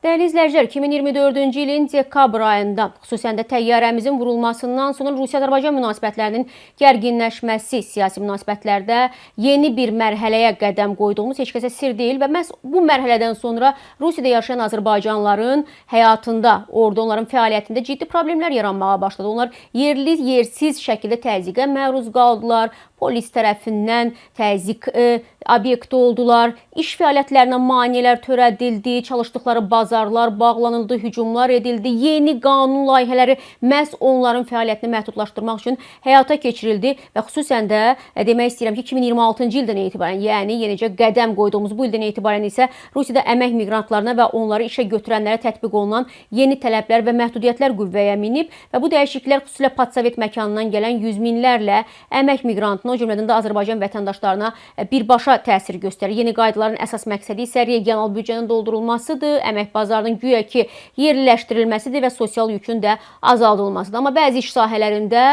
Dəyərli izləyicilər, 2024-cü ilin dekabr ayında, xüsusən də təyyarəmizin vurulmasından sonra Rusiya-Azərbaycan münasibətlərinin gərginləşməsi, siyasi münasibətlərdə yeni bir mərhələyə qədəm qoyduğumuz heç kəsə sir deyil və məhz bu mərhələdən sonra Rusiyada yaşayan azərbaycanlıların həyatında, orada onların fəaliyyətində ciddi problemlər yaranmağa başladı. Onlar yerli, yersiz şəkildə təzyiqə məruz qaldılar. Polis tərəfindən təzyiq obyekti oldular. İş fəaliyyətlərinə maneələr törədildi, çalışdıqları bazarlar bağlanıldı, hücumlar edildi. Yeni qanun layihələri məhz onların fəaliyyətini məhdudlaşdırmaq üçün həyata keçirildi və xüsusən də demək istəyirəm ki, 2026-cı ildən etibarən, yəni yenicə qədəm qoyduğumuz bu ildən etibarən isə Rusiyada əmək miqrantlarına və onları işə götürənlərə tətbiq olunan yeni tələblər və məhdudiyyətlər qüvvəyə minib və bu dəyişikliklər xüsusilə postsovet məkanından gələn yüz minlərlə əmək miqrantına, o cümlədən də Azərbaycan vətəndaşlarına birbaşa təsir göstərir. Yeni qaydaların əsas məqsədi isə regional büdcənin doldurulmasıdır, əmək bazarının güya ki yerliləşdirilməsidir və sosial yükün də azaldılmasıdır. Amma bəzi iş sahələrində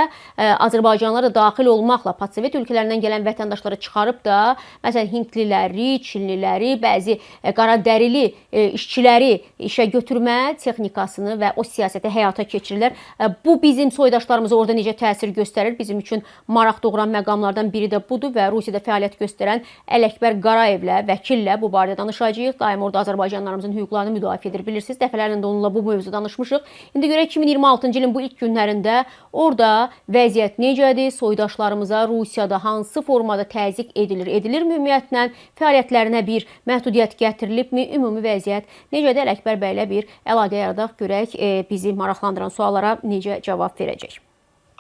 azərbaycanlılar da daxil olmaqla postsovet ölkələrindən gələn vətəndaşları çıxarıb da, məsələn hindliləri, çinliləri, bəzi qara dərili işçiləri işə götürmə texnikasını və o siyasəti həyata keçirirlər. Bu bizim soydaşlarımıza orada necə təsir göstərir? Bizim üçün maraq doğuran məqamlardan biri də budur və Rusiyada fəaliyyət göstərən Ələkbər Qarayevlə, vəkillə bu barədə danışacağıq. Daim orada azərbaycanlılarımızın hüquqlarını müdafiə edir. Bilirsiniz, dəfələrlə də onunla bu mövzuda danışmışıq. İndi görək 2026-cı ilin bu ilk günlərində orada vəziyyət necədir? Soydaşlarımıza Rusiyada hansı formada təzyiq edilir? Edilirmi ümumiyyətlə? Fəaliyyətlərinə bir məhdudiyyət gətirilibmi? Ümumi vəziyyət necədir? Ələkbər bəylə bir əlaqə yaradaq, görək bizi maraqlandıran suallara necə cavab verəcək.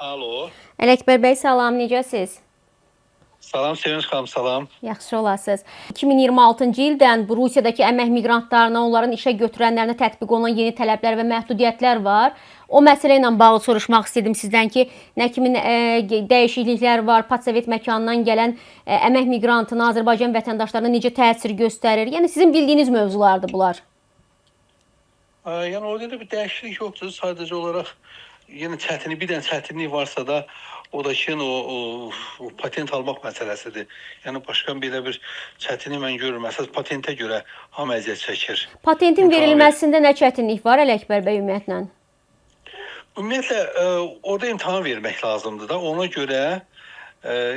Alo. Ələkbər bəy, salam, necəsiz? Salam Sevinç xanım, salam. Yaxşı olasınız. 2026-cı ildən bu Rusiyadakı əmək miqrantlarına, onların işə götürənlərinə tətbiq olunan yeni tələblər və məhdudiyyətlər var. O məsələ ilə bağlı soruşmaq istədim sizdən ki, nə kimi dəyişikliklər var, postsovet məkanından gələn əmək miqrantına, Azərbaycan vətəndaşlarına necə təsir göstərir? Yəni sizin bildiyiniz mövzulardır bunlar. Yəni orada da bir dəyişiklik yoxdur. Sadəcə olaraq yenə çətinlik, bir dənə çətinlik varsa da o da ki o patent almaq məsələsidir. Yəni başqa belə bir çətinlik mən görmürəm. Əsas patentə görə hamı əziyyət çəkir. Patentin İmtahan verir. verilməsində nə çətinlik var Ələkbər bəy ümumiyyətlə? Ümumiyyətlə orada imtahan vermək lazımdır da. Ona görə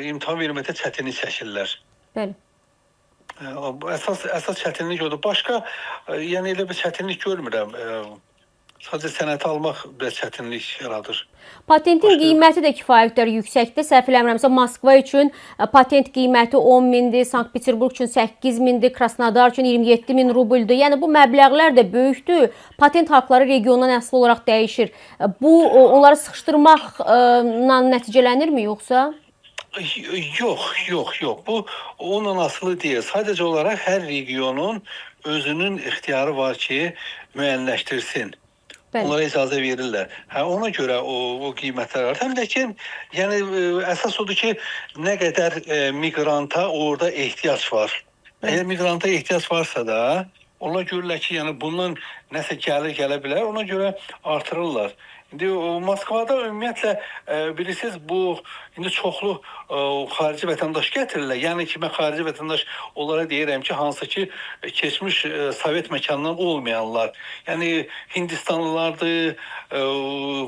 imtahan verməkdə çətinlik çəkirlər. Bəli. Əsas çətinlik odur. Başqa yəni elə bir çətinlik görmürəm. Sadəcə sənəti almaq biraz çətinlik yaradır. Patentin qiyməti də kifayət qədər yüksəkdir. Səhv eləmirəmsə Moskva üçün patent qiyməti 10 mindir, Sankt-Peterburq üçün 8 mindir, Krasnodar üçün 27 min rubldir. Yəni bu məbləğlər də böyükdür. Patent haqları regiondan əsaslı olaraq dəyişir. Bu onları sıxışdırmaqla nəticələnirmi yoxsa? Yox, yox, yox. Bu onunla asılı deyil. Sadəcə olaraq hər regionun özünün ixtiyarı var ki, müəyyənləşdirsin. Bəli. Onlara icazə verirlər. Hə, ona görə o qiymətlər var. Həm də ki, yəni əsas odur ki, nə qədər miqranta orada ehtiyac var. Əgər miqranta ehtiyac varsa da, onlar görürlər ki, yəni bundan nəsə gəlir gələ bilər, ona görə artırırlar. İndi o Moskvada ümumiyyətlə bilirsiniz bu indi çoxlu xarici vətəndaş gətirirlər. Yəni ki, mən xarici vətəndaş onlara deyirəm ki, hansı ki keçmiş Sovet məkanından olmayanlar. Yəni Hindistanlılardır,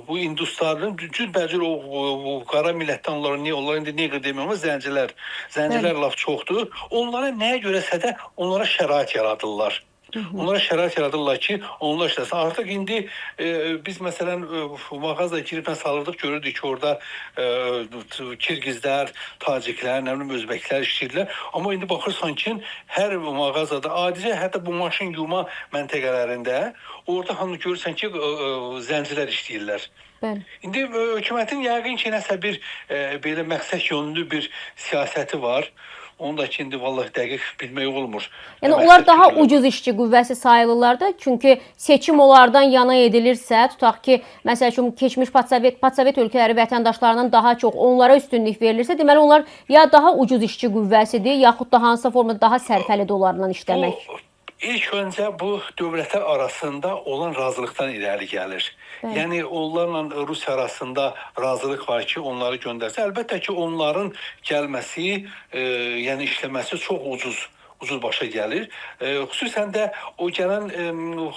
bu induslardır, cürbəcür o qara millətdən onlara niyə onlar indi neqr demiyorum amma zəncilər. Zəncilər lap çoxdur. Onlara nəyə görəsə də onlara şərait yaradırlar. Onlara şərait yaradırlar ki, onlar işləsin. Artıq indi biz məsələn mağazaya girib salırdıq, görürdük ki, orada Kirgizlər, Taciklər, nə bilim Özbəklər işləyirdilər. Amma indi baxırsan ki, hər mağazada adicə hətta bu maşın yuma məntəqələrində orada hamı görürsən ki, zəncilər işləyirlər. Bəli. İndi hökumətin yəqin ki, nəsə bir belə məqsəd yönlü bir siyasəti var. Onu da ki, indi vallahi dəqiq bilmək olmur. Yəni Nə onlar məqsəd daha güdülür. ucuz işçi qüvvəsi sayılırlar da, çünki seçim onlardan yana edilirsə, tutaq ki, məsəl üçün keçmiş postsovet ölkələri vətəndaşlarından daha çox onlara üstünlük verilirsə, deməli onlar ya daha ucuz işçi qüvvəsidir, yaxud da hansısa formada daha sərfəlidir onlarla işləmək. Bu, ilk öncə bu dövlətlər arasında olan razılıqdan irəli gəlir. Bəli. Yəni onlarla Rusiya arasında razılıq var ki, onları göndərsin. Əlbəttə ki, onların gəlməsi, yəni işləməsi çox ucuz ucuz başa gəlir. Xüsusən də o gələn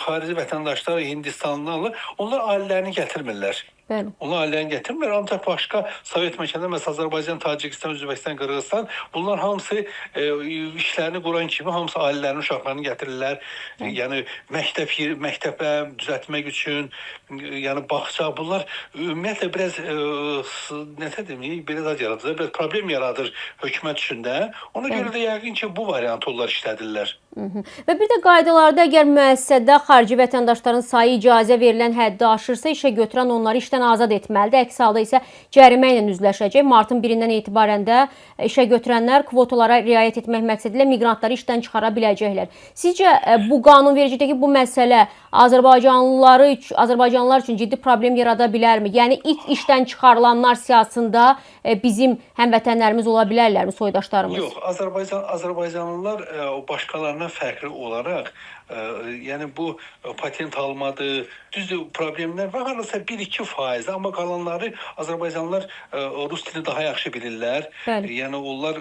xarici vətəndaşlar, Hindistanlılar, onlar ailələrini gətirmirlər. Bəli. Onlar ailələrini gətirmirlər, ancaq başqa Sovet məkanında, məsələn Azərbaycan, Tacikistan, Özbəkistan, Qırğızistan, bunlar hamısı işlərini quran kimi hamısı ailələrini, uşaqlarını gətirirlər. Yəni məktəbə düzəltmək üçün, yəni bağça, bunlar ümumiyyətlə biraz nə deməyim, biraz az yaradır, biraz problem yaradır hökumət üçün də. Ona Bəli. görə də yəqin ki, bu variantı onlar işlədirlər. Və bir də qaydalarda əgər müəssisədə xarici vətəndaşların sayı icazə verilən həddi aşırsa, işə götürən onları işdən azad etməlidir. Əks halda isə cərimə ilə üzləşəcək. Martın 1-dən etibarən də işə götürənlər kvotalara riayət etmək məqsədilə miqrantları işdən çıxara biləcəklər. Sizcə bu qanunvericilikdəki bu məsələ Azərbaycanlılar üçün ciddi problem yarada bilərmi? Yəni ilk işdən çıxarılanlar siyahısında bizim həmvətənlərimiz ola bilərlərmi, soydaşlarımız? Yox, Azərbaycanlılar başqalarından fərqli olaraq, yəni bu patent almadı, düzdür, problemlər var, hardasa 1-2%, amma qalanları Azərbaycanlılar rus dilini daha yaxşı bilirlər. Bəli. Yəni onlar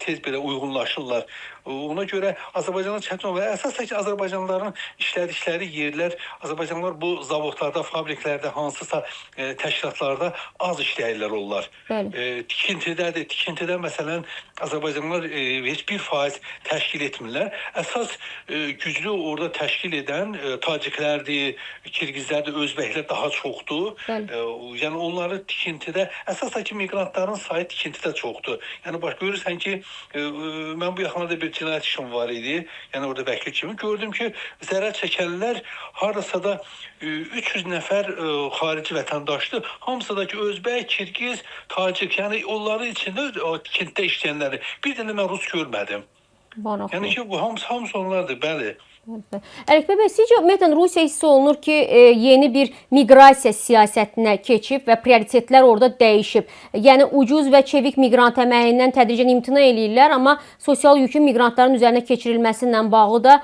tez belə uyğunlaşırlar. Ona görə Azərbaycanlılar çətin olur. Əsas da ki, Azərbaycanlıların işlədikləri yerlər, Azərbaycanlılar bu zavodlarda, fabriklərdə, hansısa təşkilatlarda az işləyirlər onlar. Bəli. Tikintidədir. Tikintidə məsələn Azərbaycanlılar heç 1% təşkil etmirlər. Əsas güclü orada təşkil edən taciklərdir, kirgizlərdir, özbəklər daha çoxdur. Bəli. Yəni onları tikintidə, əsas da ki, miqrantların sayı tikintidə çoxdur. Yəni bax görürsən ki, mən bu yaxınlarda bir cinayət işim var idi. Yəni orada vəkil kimi gördüm ki, zərər çəkənlər hardasa da 300 nəfər xarici vətəndaşdır. Hamısı da ki, özbək, kirgiz, tacik, yəni onların içində o tikintidə işləyənləri. Bir dənə mən rus görmədim. Maraqlı. Yəni ki, bu hamısı onlardır, bəli. Əlifbə bəy, sizcə ümumiyyətlə Rusiya hiss olunur ki, yeni bir miqrasiya siyasətinə keçib və prioritetlər orada dəyişib. Yəni ucuz və çevik miqrant əməyindən tədricən imtina eləyirlər, amma sosial yükün miqrantların üzərinə keçirilməsi ilə bağlı da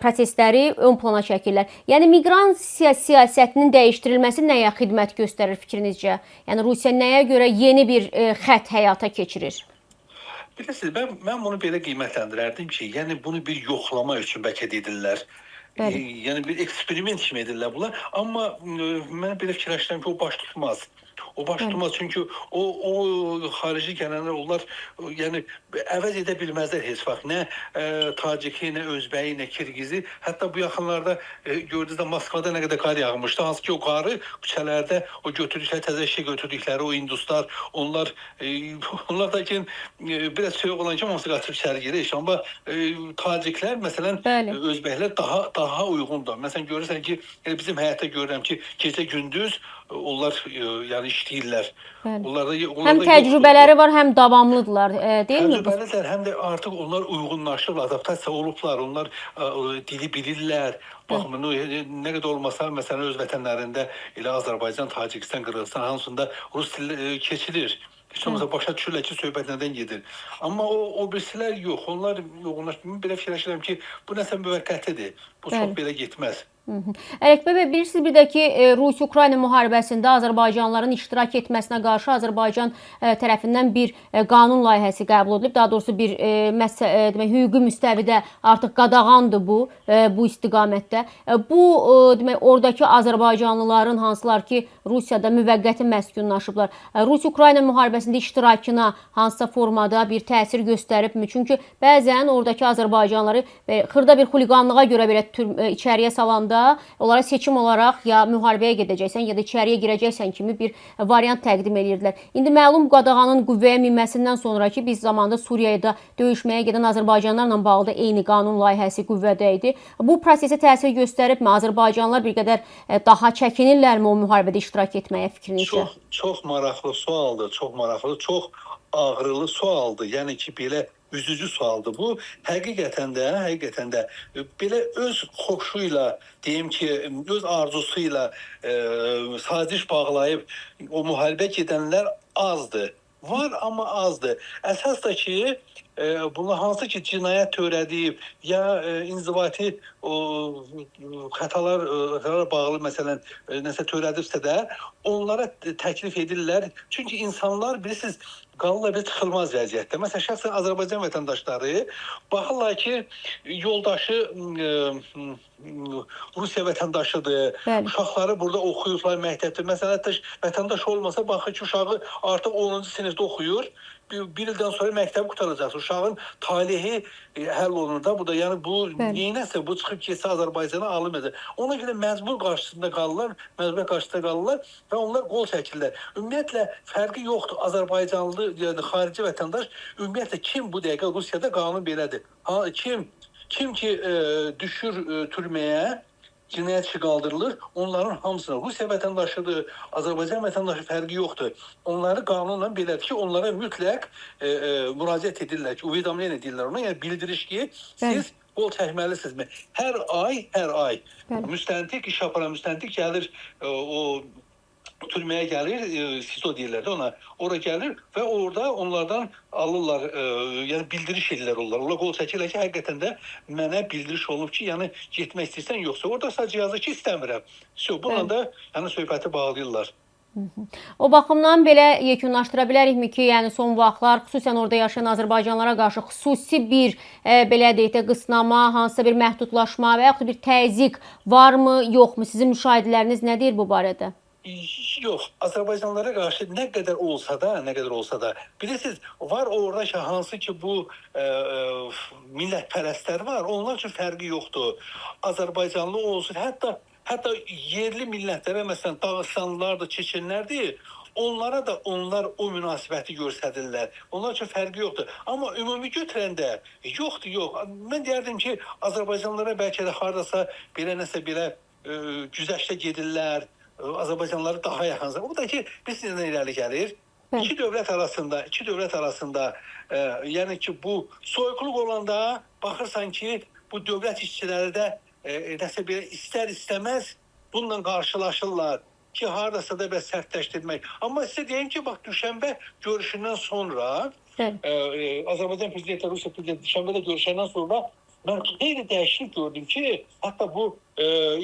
prosesləri ön plana çəkirlər. Yəni miqrasiya siyasətinin dəyişdirilməsi nəyə xidmət göstərir fikrinizcə? Yəni Rusiya nəyə görə yeni bir xətt həyata keçirir? Bilirsiniz, mən bunu belə qiymətləndirərdim ki, yəni bunu bir yoxlama üçün bəlkə dedirlər. Bəli. Yəni bir eksperiment kimi edirlər bunlar. Amma mən belə fikirləşirəm ki, o baş tutmaz. O baş tutmaz, çünki o xarici gələnlər, onlar yəni əvəz edə bilməzlər heç vaxt. Nə taciki, nə özbəyi, nə kirgizi. Hətta bu yaxınlarda gördünüz də Moskvada nə qədər qar yağmışdı. Hansı ki o qarı küçələrdə o götürdükləri, təzə işə götürdükləri o induslar, onlar onlar da ki biraz soyuq olan kimi hamısı qaçıb içəri girir. Amma taciklər məsələn, Bəli. özbəklər daha uyğundur. Məsələn görürsən ki, elə bizim həyatda görürəm ki, gecə gündüz onlar yəni işləyirlər. Bəli. Onlarda Həm təcrübələri var, həm davamlıdırlar, deyilmi? Təcrübəlidirlər, həm də artıq onlar uyğunlaşıblar, adaptasiya olublar, onlar dili bilirlər. Baxın, nə qədər olmasa, məsələn, öz vətənlərində elə Azərbaycan, Tacikistan, Qırğızistan hansında rus dili keçilir. Heç olmasa başa düşürlər ki, söhbət nədən gedir. Amma o birisilər yox, onlar uyğunlaşmır. Belə fikirləşirəm ki, bu nəsə müvəqqətidir. Bu çox Bəli. belə getməz. Əlifbə bəy, bilirsiniz bir də ki, Rusiya-Ukrayna müharibəsində Azərbaycanlıların iştirak etməsinə qarşı Azərbaycan tərəfindən bir qanun layihəsi qəbul edilib. Daha doğrusu bir demək, hüquqi müstəvidə artıq qadağandır bu istiqamətdə. Bu demək, oradakı Azərbaycanlıların hansılar ki, Rusiyada müvəqqəti məskunlaşıblar, Rusiya-Ukrayna müharibəsində iştirakına hansısa formada bir təsir göstəribmi? Çünki bəzən oradakı Azərbaycanlıları xırda bir xuliqanlığa görə belə içəriyə salanda onlara seçim olaraq ya müharibəyə gedəcəksən, ya da içəriyə girəcəksən kimi bir variant təqdim edirdilər. İndi məlum qadağanın qüvvəyə minməsindən sonra ki, biz zamanında Suriyada döyüşməyə gedən Azərbaycanlarla bağlı da eyni qanun layihəsi qüvvədə idi. Bu prosesə təsir göstəribmi? Azərbaycanlılar bir qədər daha çəkinirlərmi o müharibədə iştirak etməyə fikrinizcə? Çox maraqlı sualdır, çox maraqlı, çox ağrılı sualdır. Yəni ki, belə üzücü sualdır bu. Həqiqətən də belə öz xoşuyla, deyim ki, öz arzusuyla saziş bağlayıb o müharibə gedənlər azdır. Var, amma azdır. Əsas da ki, Bunlar hansı ki cinayət törədib ya inzibati o xətalara bağlı məsələn nəsə törədibsə də onlara təklif edirlər. Çünki insanlar bilirsiniz qalırlar bir çıxılmaz vəziyyətdə. Məsələn, şəxsən Azərbaycan vətəndaşları baxırlar ki, yoldaşı Rusiya vətəndaşıdır. Bəli. Uşaqları burada oxuyurlar məktəbdə. Məsələn, hətta vətəndaş olmasa baxır ki, uşağı artıq 10-cu sinifdə oxuyur. Bir ildən sonra məktəbi qurtaracaq. Uşağın talehi həll olunur da. Bu da yəni bu neynəsə bu çıxıb getsə Azərbaycana alınmayacaq. Ona görə məcbur qarşısında qalırlar, məcbur qarşısında qalırlar və onlar qol çəkirlər. Ümumiyyətlə fərqi yoxdur. Azərbaycanlı, yəni xarici vətəndaş ümumiyyətlə kim bu dəqiqə Rusiyada qanun belədir. Ha, kim ki düşür türməyə, cinayət işi qaldırılır, onların hamısına Rusiya vətəndaşıdır, Azərbaycan vətəndaşı fərqi yoxdur. Onları qanunla belədir ki, onlara mütləq müraciət edirlər ki, uvidamleniya edirlər ona, yəni bildiriş ki, siz qol çəkməlisinizmi? Hər ay müstəntiq, iş aparan müstəntiq gəlir o türməyə gəlir, SİZO deyirlər də ona. Ora gəlir və orada onlardan alırlar, yəni bildiriş edirlər onlar. Onlar qol çəkirlər ki, həqiqətən də mənə bildiriş olunub ki, yəni getmək istəyirsən yoxsa. Orada sadəcə yazır ki, istəmirəm. Bununla da yəni söhbəti bağlayırlar. O baxımdan belə yekunlaşdıra bilərikmi ki, yəni son vaxtlar xüsusən orada yaşayan Azərbaycanlılara qarşı xüsusi bir belə deyək də qısnama, hansısa bir məhdudlaşma və yaxud bir təzyiq varmı, yoxmu? Sizin müşahidələriniz nə deyir bu barədə? Yox, Azərbaycanlılara qarşı nə qədər olsa da, bilirsiniz, var orada ki, hansı ki bu millətpərəstlər var, onlar üçün fərqi yoxdur. Azərbaycanlı olsun, hətta yerli millətlərə, məsələn, Dağıstanlılardır, Çeçenlərdir, onlara da onlar o münasibəti göstərirlər. Onlar üçün fərqi yoxdur. Amma ümumi götürəndə yoxdur, yox. Mən deyərdim ki, Azərbaycanlılara bəlkə də hardasa belə nəsə belə güzəştə gedirlər, Azərbaycanlıları daha yaxınsa. O da ki, biz nə irəli gəlir? Bəli. İki dövlət arasında, yəni ki, bu soyuqluq olanda baxırsan ki, bu dövlət işçiləri də nəsə belə istər-istəməz bununla qarşılaşırlar ki, haradasa da belə sərtləşdirmək. Amma sizə deyim ki, bax, düşənbə görüşündən sonra Azərbaycan prezidenti, Rusiya prezidenti düşənbədə görüşəndən sonra mən xeyli dəyişiklik gördüm ki, hətta bu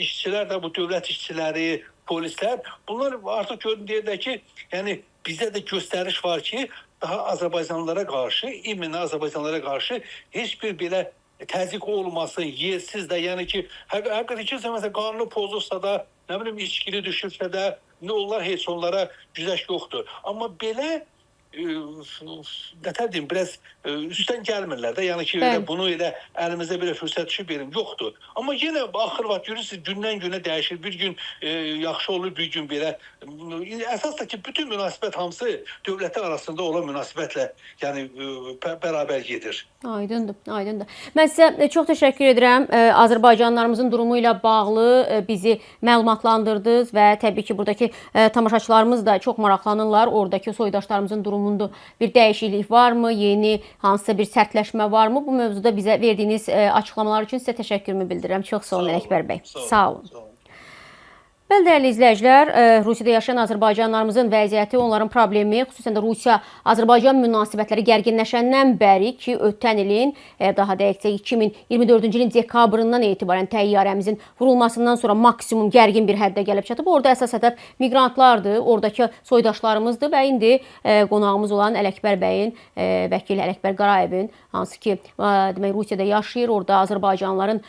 işçilər də, bu dövlət işçiləri, polislər, bunlar artıq gördüm deyirlər ki, yəni bizdə də göstəriş var ki, daha Azərbaycanlılara qarşı, iminə Azərbaycanlılara qarşı heç bir belə təzyiq olmasın, yersiz də, yəni ki, həqiqətən kimsə məsələn qanunu pozursa da, nə bilim içkili düşürsə də, nə onlar heç onlara güzəşt yoxdur. Amma belə nətər deyim, biraz üstdən gəlmirlər də, yəni ki, elə bunu elə əlimizə belə fürsət düşüb verim, yoxdur. Amma yenə axır vaxt görürsünüz, gündən günə dəyişir, bir gün yaxşı olur, bir gün belə. Əsas da ki, bütün münasibət hamısı dövlətlər arasında olan münasibətlə, yəni bərabər gedir. Aydındır, aydındır. Mən sizə çox təşəkkür edirəm. Azərbaycanlılarımızın durumu ilə bağlı bizi məlumatlandırdınız və təbii ki, buradakı tamaşaçılarımız da çox maraqlanırlar. Oradakı soydaşlarımızın durumunda bir dəyişiklik varmı, yeni hansısa bir sərtləşmə varmı? Bu mövzuda bizə verdiyiniz açıqlamalar üçün sizə təşəkkürümü bildirirəm. Çox sağ olun, Ələkbər bəy. Sağ olun. Bəli, dəyərli izləyicilər, Rusiyada yaşayan Azərbaycanlılarımızın vəziyyəti, onların problemi, xüsusən də Rusiya-Azərbaycan münasibətləri gərginləşəndən bəri ki, ötən ilin, daha dəqiqcə 2024-cü ilin dekabrından etibarən təyyarəmizin vurulmasından sonra maksimum gərgin bir həddə gəlib çatıb. Orada əsas hədəf miqrantlardır, oradakı soydaşlarımızdır və indi qonağımız olan Ələkbər bəyin, vəkil Ələkbər Qarayevin, hansı ki, demək, Rusiyada yaşayır, orada Azərbaycanlıların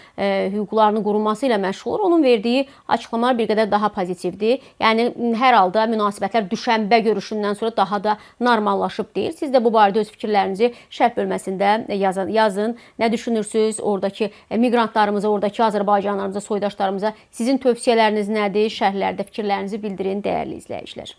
hüquqlarının qorunması ilə məşğul olur. Onun verdiyi açıqlamalar bir qədər daha pozitivdir. Yəni, hər halda münasibətlər düşənbə görüşündən sonra daha da normallaşıb deyir. Siz də bu barədə öz fikirlərinizi şərh bölməsində yazın. Nə düşünürsünüz? Oradakı miqrantlarımıza, oradakı Azərbaycanlarımıza, soydaşlarımıza sizin tövsiyələriniz nədir? Şərhlərdə fikirlərinizi bildirin, dəyərli izləyicilər.